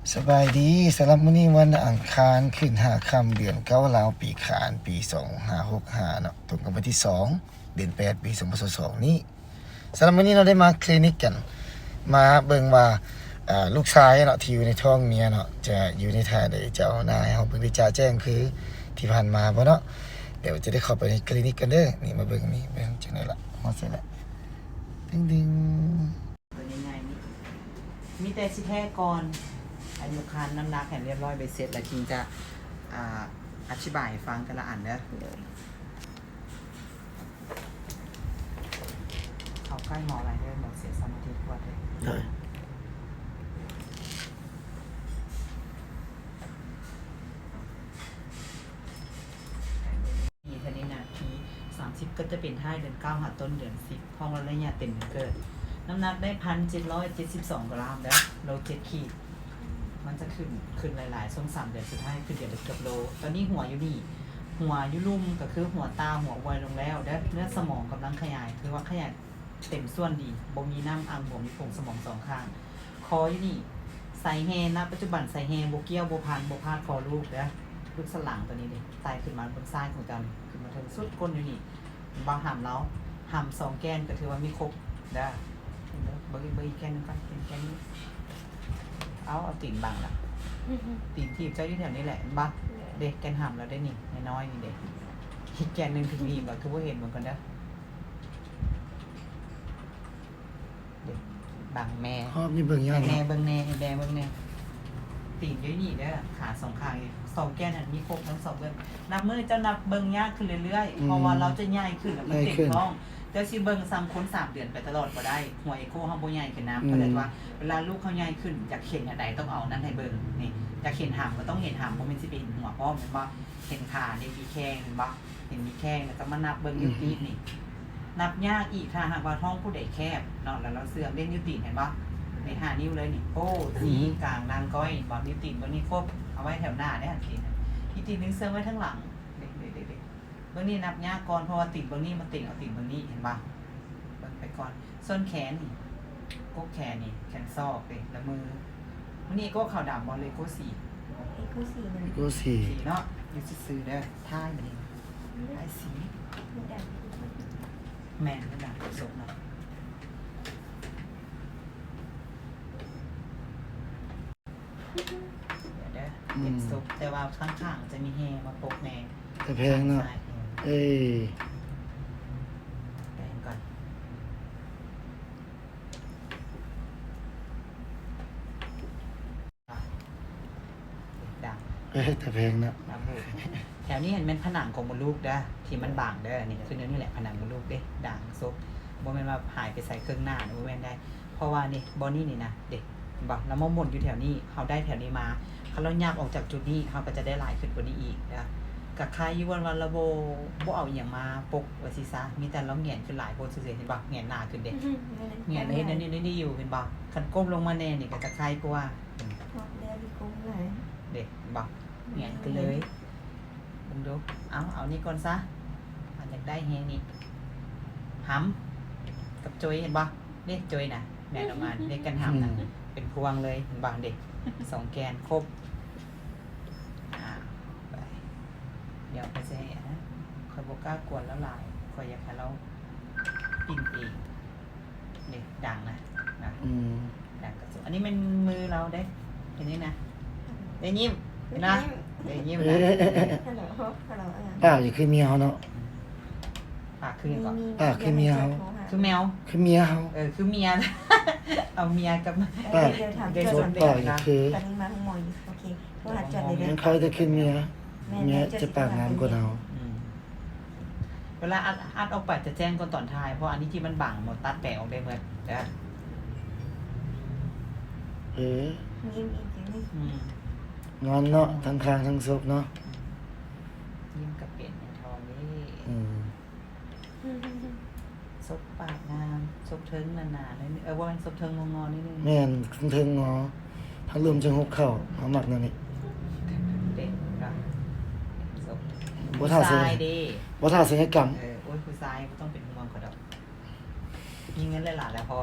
ສະບາຍດີ ສຳລັບມື້ນີ້ວັນອັງຄານ ຂຶ້ນຫ້າຄ່ຳ ເດືອນເກົ້າ ລາວປີຂານ ປີສອງຫ້າຫົກຫ້າເນາະ ຕົງກັບວັນທີສອງ ເດືອນແປດ ປີສອງພັນຊາວສອງນີ້. ສຳລັບມື້ນີ້ເນາະ ໄດ້ມາຄລີນິກກັນ ມາເບິ່ງວ່າ ເອີ ລູກຊາຍເນາະ ທີ່ຢູ່ໃນທ້ອງເມຍເນາະ ຈະຢູ່ໃນທ່າໃດ ຈະເອົາໜ້າໃຫ້ເຮົາເບິ່ງໄດ້ຈະແຈ້ງຄືທີ່ຜ່ານມາບໍ່ເນາະ. ດຽວຈະໄດ້ເຂົ້າໄປໃນຄລີນິກກັນເດີ. ນີ້ມາເບິ່ງ ນີ້ເບິ່ງຈັ່ງໃດລະ ຮອດໃສລະ ດຶງໆ. ຕົວໃຫຍ່ໆນີ້ ມີແຕ່ຊິແທະກ່ອນ ອາຍຸຄັນ ນ້ຳໜັກໃຫ້ລຽບຮ້ອຍເບັດເສັດ ແລ້ວຈຶ່ງຈະ ອາ ອະທິບາຍໃຫ້ຟັງແຕ່ລະອັນເດີ. ໂດຍ ເຂົ້າໃກ້ໝໍຫຼາຍເດີ ໝໍເສຍສະມາທິກວ່າເດີ. ໂດຍ ມີເທົ່ານີ້ນະ ທີສາມສິບ ກໍຈະເປັນທ້າຍເດືອນເກົ້າຫາຕົ້ນເດືອນສິບ ຂອງລະໄລຍະເຕັມເກີດ. ນ້ຳໜັກໄດ້ ໜຶ່ງພັນເຈັດຮ້ອຍເຈັດສິບສອງ ກຣາມເດີ ໂລ ເຈັດຂີດ. ມັນຈະຂຶ້ນ ຂຶ້ນຫຼາຍໆ ຊ່ວງສາມເດືອນສຸດທ້າຍ ຂຶ້ນເດືອນລະເກືອບໂລ. ຕອນນີ້ຫົວຢູ່ນີ້ ຫົວຢູ່ລຸ່ມ ກໍຄືຫົວຕາ ຫົວອວຍລົງແລ້ວເດີ. ເນື້ອສະໝອງກຳລັງຂະຫຍາຍ ຄືວ່າຂະຫຍາຍ ເຕັມສ່ວນດີ ບໍ່ມີນ້ຳອ່າງບວມຢູ່ໂພງສະໝອງສອງຂ້າງ. ຄໍຢູ່ນີ້ ສາຍແຮ່ ນະປັດຈຸບັນສາຍແຮ່ບໍ່ກ່ຽວ ບໍ່ພັນ ບໍ່ພາດຄໍລູກເດີ. ລູກສະຫຼັງຕົວນີ້ເດ ໄຕ່ຂຶ້ນມາເບື້ອງຊ້າຍຂອງເຈົ້ານີ້ ຂຶ້ນມາເທິງສຸດກົ້ນຢູ່ນີ້. ເຫັນບໍ່ ຫຳລາວ ຫຳສອງແກ່ນ ກໍຖືວ່າມີຄົບເດີ. ເບິ່ງ ເບິ່ງອີກແກ່ນໜຶ່ງກ່ອນ ເປັນແກ່ນນີ້. ເອົາ ເອົາຕີນບັງລະ ຕີນຖີບເຈົ້າຢູ່ແຖວນີ້ແຫຼະ ເຫັນບໍ່? ເດ້ ແກ່ນຫຳລາວເດ້ນີ້ ນ້ອຍໆນີ້ເດ້. ອີກແກ່ນໜຶ່ງຄືມີບໍ່ ຄືບໍ່ເຫັນ ເບິ່ງກ່ອນເດີ. ບັງແມ່ ຮອບນີ້ເບິ່ງຍາກເນາະ ໃຫ້ແມ່ເບິ່ງແດ່ ໃຫ້ແມ່ເບິ່ງແດ່. ຕີນຢູ່ນີ້ເດີ ຂາສອງຂ້າງນີ້ ສອງແກ່ນຫັ້ນມີຄົບທັງສອງເບື້ອງ. ນັບມື້ເຈົ້ານັບເບິ່ງຍາກຂຶ້ນເລື້ອຍໆ ອືມ ເພາະວ່າລາວຈະໃຫຍ່ຂຶ້ນ ແລ້ວມັນເຕັມທ້ອງ. ເຈົ້າຊິເບິ່ງສ່ຳຄົນສາມເດືອນໄປຕະຫຼອດບໍ່ໄດ້ ຫົວເອໂຄເຮົາບໍ່ໃຫຍ່ຂຶ້ນນຳ. ເຂົາເອີ້ນວ່າເວລາລູກເຮົາໃຫຍ່ຂຶ້ນ ຢາກເຫັນອັນໃດຕ້ອງເອົາອັນນັ້ນໃຫ້ເບິ່ງ. ນີ້ ຢາກເຫັນຫຳກໍຕ້ອງເຫັນຫຳ ບໍ່ແມ່ນຊິໄປເຫັນຫົວພ້ອມ ແມ່ນບໍ່? ເຫັນຂານີ້ມີແຂ້ງ ເຫັນບໍ່? ເຫັນມີແຂ້ງ ແລ້ວກໍມານັບເບິ່ງ ອືມ ຢູ່ຕີນນີ້ ນັບຍາກອີກ ຖ້າຫາກວ່າທ້ອງຜູ້ໃດແຄບເນາະ ແລ້ວລາວເຊື່ອງເດ້ ນິ້ວຕີນເຫັນບໍ່? ໃນຫ້ານິ້ວເລີຍນີ້ ໂປ້ ຊີ້ ອືມ ກາງ ນາງກ້ອຍ ເຫັນບໍ່? ນິ້ວຕີນເບິ່ງນີ້ຄົບ ເອົາໄວ້ແຖວໜ້າເດ້ ອັນຕີນ ອີກຕີນໜຶ່ງເຊື່ອງໄວ້ທາງຫຼັງ ເດ້ ເດ້ ເດ້ ເດ້. ເບິ່ງນີ້ນັບຍາກກ່ອນ ເພາະວ່າຕີນເບິ່ງນີ້ມາຕິງເອົາຕີນເບິ່ງນີ້ ເຫັນບໍ່? ເບິ່ງໄປກ່ອນ. ສ່ວນແຂນນີ້ ກົກແຂນນີ້ ແຂນສອກເດ້ ລະມື. ມື້ນີ້ເອໂກ້ຂາວດຳບໍ່ ຫຼືເອໂກ້ສີ? ເອໂກ້ສີ ເອໂກ້ສີ ສີເນາະ ຢູ່ຊື່ໆເດີ. ທ້າຍບັດນີ້ ທ້າຍສີ ແມ່ນ ມັນດຳສົບເນາະ. ດຽວເດີ ອືມ ເກັບສົບ ແຕ່ວ່າຂ້າງໆຈະມີແຮ່ມາປົກແນ່ ແຕ່ແພງເນາະ ຂ້າງຊ້າຍ ເອີ ເອີ ແປງກ່ອນ ດຳ ເອີ ແຕ່ແພງເນາະ ດຳ ແຖວນີ້ຫັ້ນແມ່ນຜະໜັງຂອງມົດລູກເດີ ທີ່ມັນບາງເດີ ນີ້ ຄືແນວນີ້ແຫຼະ ຜະໜັງມົດລູກເດ້ ດາງສົບ ບໍ່ແມ່ນວ່າຫາຍໄປໃສເຄິ່ງໜ້າ ບໍ່ແມ່ນໄດ໋. ເພາະວ່ານີ້ ບ່ອນນີ້ນີ້ນະ ເດ້ ເຫັນບໍ່? ລະມາໝົນຢູ່ແຖວນີ້ ເຮົາໄດ້ແຖວນີ້ມາ ຄັນລາວຫຍັບອອກຈາກຈຸດນີ້ ເຮົາກໍຈະໄດ້ຫຼາຍຂຶ້ນກວ່ານີ້ອີກເດີ. ກະໄຄຢູ່ ບ່ອນວ່າລາວບໍ່ ບໍ່ເອົາອີ່ຫຍັງມາປົກວ່າຊີ້ຊະ ມີແຕ່ລາວແຫງນຂຶ້ນຫຼາຍໂພດຊື່ໆ ເຫັນບໍ່? ແຫງນໜ້າຂຶ້ນເດ້ ອືຮຶ ແຫງນແລ້ວເຮັດແນວນີ້ແນວນີ້ຢູ່ ເຫັນບໍ່? ຄັນກົ້ມລົງມາແນ່ນີ້ກໍຈະໄຄກວ່າ ອືມ ເພາະແລ້ວນີ້ກົ້ມຫຼາຍ ເດ້ ເຫັນບໍ່? ແຫງນຂຶ້ນເລີຍ ເບິ່ງດູ ເອົາ ເອົານີ້ກ່ອນຊະ ອັນຢາກໄດ້ແຮງນີ້ ຫຳກັບໂຈຍ ເຫັນບໍ່? ເດ້ ໂຈຍນະ ແມ່ນອອກມາເດ້ ກັນຫຳນະ ອືມ ເປັນພວງເລີຍ ເຫັນບໍ່? ເດ້ ສອງແກ່ນຄົບ ອ່າ ໄປ ດຽວຂ້ອຍຊິໃຫ້ ອັນນັ້ນ ຂ້ອຍບໍ່ກ້າກວນລາວຫຼາຍ ຂ້ອຍຢາກໃຫ້ລາວປິ່ນເອງ. ນີ້ ດັງນະ ນະ ອືມ ດັງກະໂຈກ ອັນນີ້ແມ່ນມືລາວເດ້ ເຫັນນີ້ນະ ໄດ້ຍິ້ມ ເຫັນນະ ໄດ້ຍິ້ມນະ ຮັລໂຫຼ ຮັລໂຫຼ ເອີ ປາກນີ້ຄືເມຍເຮົາເນາະ ປາກຄືຫຍັງເກາະ? ປາກຄືເມຍເຮົາ ຄືແມວ ຄືເມຍເຮົາ ເອີ ຄືເມຍ ເອົາເມຍກັບ ປາກ ໄດ້ສົບ ປາກນີ້ຄື ຕອນນີ້ມາຫ້ອງໝໍຢູ່ ໂອເຄ ໂທຫາຈອນເລີຍເດີ ມັນຄ້າຍຈະຄືເມຍ ແມ່ນ ເມຍຈະປາກງາມກວ່າເຮົາ ອືມ. ເວລາອັດ ອັດອອກໄປຈະແຈ້ງກ່ອນຕອນທ້າຍ ເພາະອັນນີ້ທີ່ມັນບັງ ໝົດຕັດແປະອອກໄດ້ໝົດເດີ ເອີ ຍິ້ມອີກຈັ່ງນີ້ ອືມ ງອນເນາະ ທັງຄາງທັງສົບເນາະ ຍິ້ມກະເປັນແມ່ນທອງເດ້ ອືມ ສົບປາກງາມ ສົບເທິງໜາໆໜ້ອຍໜຶ່ງ ເອີ ບໍ່ແມ່ນສົບເທິງງໍໆໜ້ອຍໜຶ່ງ ແມ່ນ ເທິງງໍ ທາງລຸ່ມຈັ່ງຮຸບເຂົ້າ ເຮົາມັກແນວນີ້ ເດ້ ສົບ ບໍ່ຖ້າສັນ ຜູ້ຊາຍເດ້ ບໍ່ຖ້າສັນຍະກຳ ເອີ ໂອ້ຍ ຜູ້ຊາຍບໍ່ຕ້ອງເປັນຫ່ວງເຂົາດອກ ມີເງິນຫຼາຍໆແລ້ວພໍ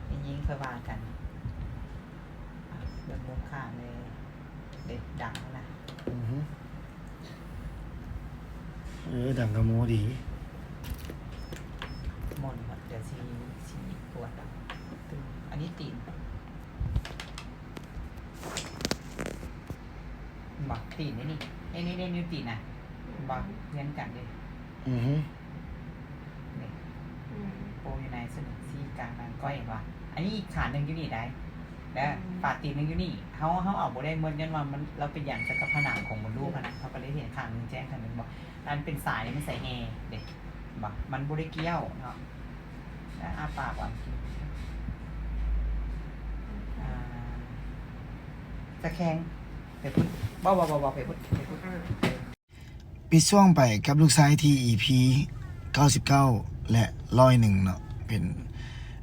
ແມ່ຍິງຄ່ອຍວ່າກັນ ໂມຄາເລີຍເດ້ ດັງນະ. ອືຮຶ ເອີ ດັງກະໂມດີ. ມ່ວນບໍ່? ດຽວຊິ ຊິກວດເອົາ. ອັນນີ້ຕີນ ເຫັນບໍ່? ຕີນນີ້ ນີ້ ນີ້ ນີ້ ນີ້ ນິ້ວຕີນນະ ເຫັນບໍ່? ເຮືອນກັນເດ້. ອືຮຶ ນີ້ ອືມ ໂປ້ຢູ່ໃນ ສ່ວນຊີ້ກາງນາງກ້ອຍ ເຫັນບໍ່? ອັນນີ້ອີກຂາໜຶ່ງຢູ່ນີ້ໄດ໋ ແລ້ວ ອືມ ຝາຕີນໜຶ່ງຢູ່ນີ້. ເຮົາ ເຮົາເອົາບໍ່ໄດ້ໝົດ ຍ້ອນວ່າມັນ ລາວໄປຢັນໃສ່ກັບຜະໜັງຂອງມົດລູກຫັ້ນນະ. ເຮົາກໍເລີຍເຫັນຂາໜຶ່ງແຈ້ງ ຂາໜຶ່ງບໍ່. ອັນເປັນສາຍນີ້ມັນສາຍແຫ່ເດ້ ເຫັນບໍ່? ມັນບໍ່ໄດ້ກ່ຽວເນາະ. ອ້າປາກວ່າ ອ່າ ຕະແຄງ ໄປພຸ້ນ ບໍ່ ບໍ່ ບໍ່ ບໍ່ ໄປພຸ້ນ ໄປພຸ້ນ. ປິດຊ່ວງໄປກັບລູກຊາຍທີ່ອີພີເກົ້າສິບເກົ້າ ແລະ ຮ້ອຍໜຶ່ງເນາະ ເປັນ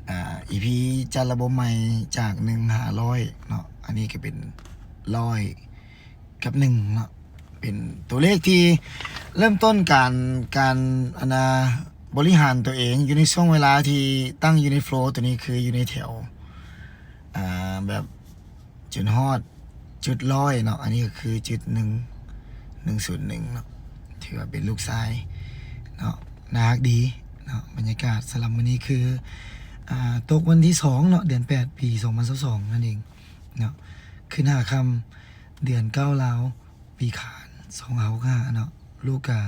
ອ່າ ອີພີຈັດລະບົບໃໝ່ຈາກໜຶ່ງຫາຮ້ອຍເນາະ. ອັນນີ້ກໍເປັນຮ້ອຍກັບໜຶ່ງເນາະ ເປັນຕົວເລກທີ່ເລີ່ມຕົ້ນການ ການ ອັນນາ ບໍລິຫານຕົວເອງຢູ່ໃນຊ່ວງເວລາທີ່ຕັ້ງຢູ່ໃນໂຟລໂຕນີ້ ຄືຢູ່ໃນແຖວ ອ່າ ແບບ ຈົນຮອດຈຸດຮ້ອຍເນາະ. ອັນນີ້ກໍຄືຈຸດໜຶ່ງ ໜຶ່ງສູນໜຶ່ງເນາະ ຖືວ່າເປັນລູກຊາຍເນາະ ໜ້າຮັກດີເນາະ. ບັນຍາກາດສຳລັບມື້ນີ້ຄື ອ່າ ຕົກວັນທີສອງເນາະ ເດືອນແປດ ປີສອງພັນຊາວສອງນັ້ນເອງເນາະ ຂຶ້ນຫ້າຄ່ຳ ເດືອນເກົ້າລາວ ປີຂານ ສອງຫ້າຫົກຫ້າເນາະ. ລູກກະ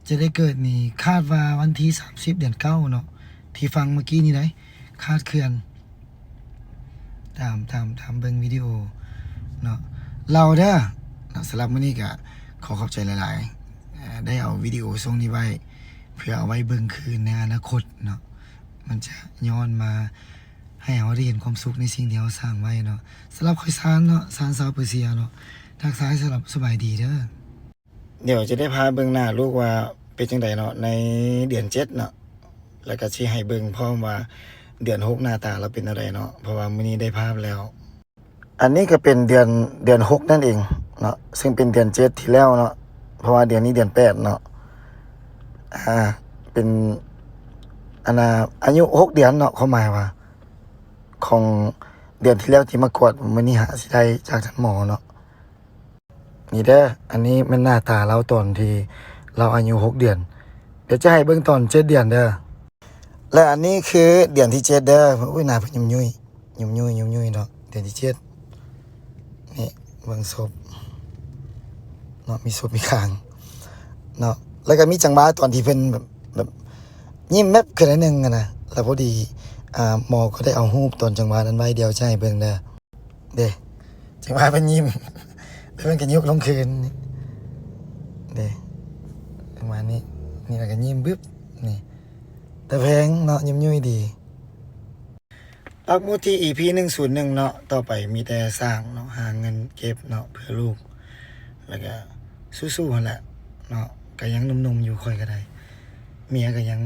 ຈະໄດ້ເກີດນີ້ ຄາດວ່າວັນທີສາມສິບ ເດືອນເກົ້າເນາະ ທີ່ຟັງເມື່ອກີ້ນີ້ໄດ໋ ຄາດເຄື່ອນ ຕາມ ຕາມ ຕາມເບິ່ງວິດີໂອເນາະ. ເລົ່າເດີເນາະ. ສຳລັບມື້ນີ້ກະຂໍຂອບໃຈຫຼາຍໆ ເອີ ໄດ້ເອົາວິດີໂອຊ່ວງນີ້ໄວ້ ເພື່ອເອົາໄວ້ເບິ່ງຄືນໃນອະນາຄົດເນາະ. ມັນຈະຍ້ອນມາໃຫ້ເຮົາໄດ້ເຫັນຄວາມສຸກໃນສິ່ງທີ່ເຮົາສ້າງໄວ້ເນາະ. ສຳລັບຂ້ອຍຊານເນາະ ຊານຊາວເປີເຊຍເນາະ ທັກທາຍສະບາຍດີເດີ. ດຽວຈະໄດ້ພາເບິ່ງໜ້າລູກວ່າເປັນຈັ່ງໃດເນາະ ໃນເດືອນເຈັດເນາະ ແລ້ວກະຊິໃຫ້ເບິ່ງພ້ອມວ່າເດືອນຫົກໜ້າຕາລາວເປັນແນວໃດເນາະ ເພາະວ່າມື້ນີ້ໄດ້ພາບແລ້ວ. ອັນນີ້ກະເປັນເດືອນ ເດືອນຫົກນັ້ນເອງເນາະ ເຊິ່ງເປັນເດືອນເຈັດທີ່ແລ້ວເນາະ ເພາະວ່າເດືອນນີ້ເດືອນແປດເນາະ. ອ່າ ເປັນ ອັນນ່າ ອາຍຸຫົກເດືອນເນາະ ຄວາມໝາຍວ່າ ຂອງເດືອນທີ່ແລ້ວທີ່ມາກວດ ມື້ນີ້ຫາຊິໄດ້ຈາກທ່ານໝໍເນາະ. ນີ້ເດີ ອັນນີ້ແມ່ນໜ້າຕາລາວຕອນທີ່ລາວອາຍຸຫົກເດືອນ. ດຽວຈະໃຫ້ເບິ່ງຕອນເຈັດເດືອນເດີ. ແລະ ອັນນີ້ຄືເດືອນທີເຈັດເດີ. ໂອ້ຍ ໜ້າເພິ່ນຫຍຸ່ມຫຍຸ່ຍ ຫຍຸ່ມຫຍຸ່ຍ ຫຍຸ່ມຫຍຸ່ຍເນາະ ເດືອນທີເຈັດ. ນີ້ເບິ່ງສົບເນາະ ມີສົບມີຄາງເນາະ. ແລ້ວກໍມີຈັງຫວະຕອນທີ່ເພິ່ນແບບ ແບບຍິ້ມແມັບຂຶ້ນໜ້ອຍໜຶ່ງຫັ້ນນະ. ແລ້ວພໍດີ ອ່າ ໝໍກໍໄດ້ເອົາຮູບຕອນຈັງຫວະນັ້ນໄວ້ ດຽວຈະໃຫ້ເບິ່ງເດີ. ເດ້ ຈັ່ງວ່າເພິ່ນຍິ້ມ ແລ້ວເພິ່ນກໍຍົກລົງຄືນ ເດ້ ປະມານນີ້. ນີ້ລະກໍຍິ້ມບຶບ ນີ້ ຕາແພງເນາະ ຫຍຸ່ມຫຍຸ່ຍດີ. ປັກໝຸດທີ່ອີພີໜຶ່ງສູນໜຶ່ງເນາະ ຕໍ່ໄປມີແຕ່ສ້າງເນາະ ຫາເງິນເກັບເນາະ ເພື່ອລູກ ແລ້ວກໍສູ້ໆຫັ້ນແຫຼະເນາະ. ກໍຍັງໜຸ່ມໆຢູ່ ຂ້ອຍກໍໄດ້ ເມຍກໍຍັງ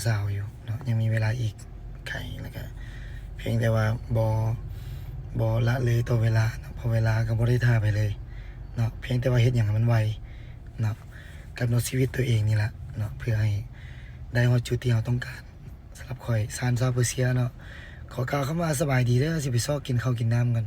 ສາວໆຢູ່ເນາະ ຍັງມີເວລາອີກໄກ. ແລ້ວກໍພຽງແຕ່ວ່າບໍ່ ບໍ່ລະເລີຕໍ່ເວລາເນາະ ເພາະເວລາກໍບໍ່ໄດ້ຖ້າໃຜເລີຍເນາະ. ພຽງແຕ່ວ່າເຮັດຫຍັງໃຫ້ມັນໄວເນາະ ກຳນົດຊີວິດຕົວເອງນີ້ລະເນາະ ເພື່ອໃຫ້ໄດ້ຮອດຈຸດທີ່ເຮົາຕ້ອງການ. ສຳລັບຂ້ອຍ ຊານຊາວເປີເຊຍເນາະ ຂໍກ່າວຄຳວ່າສະບາຍດີເດີ ຊິໄປຊອກກິນເຂົ້າກິນນ້ຳກ່ອນ.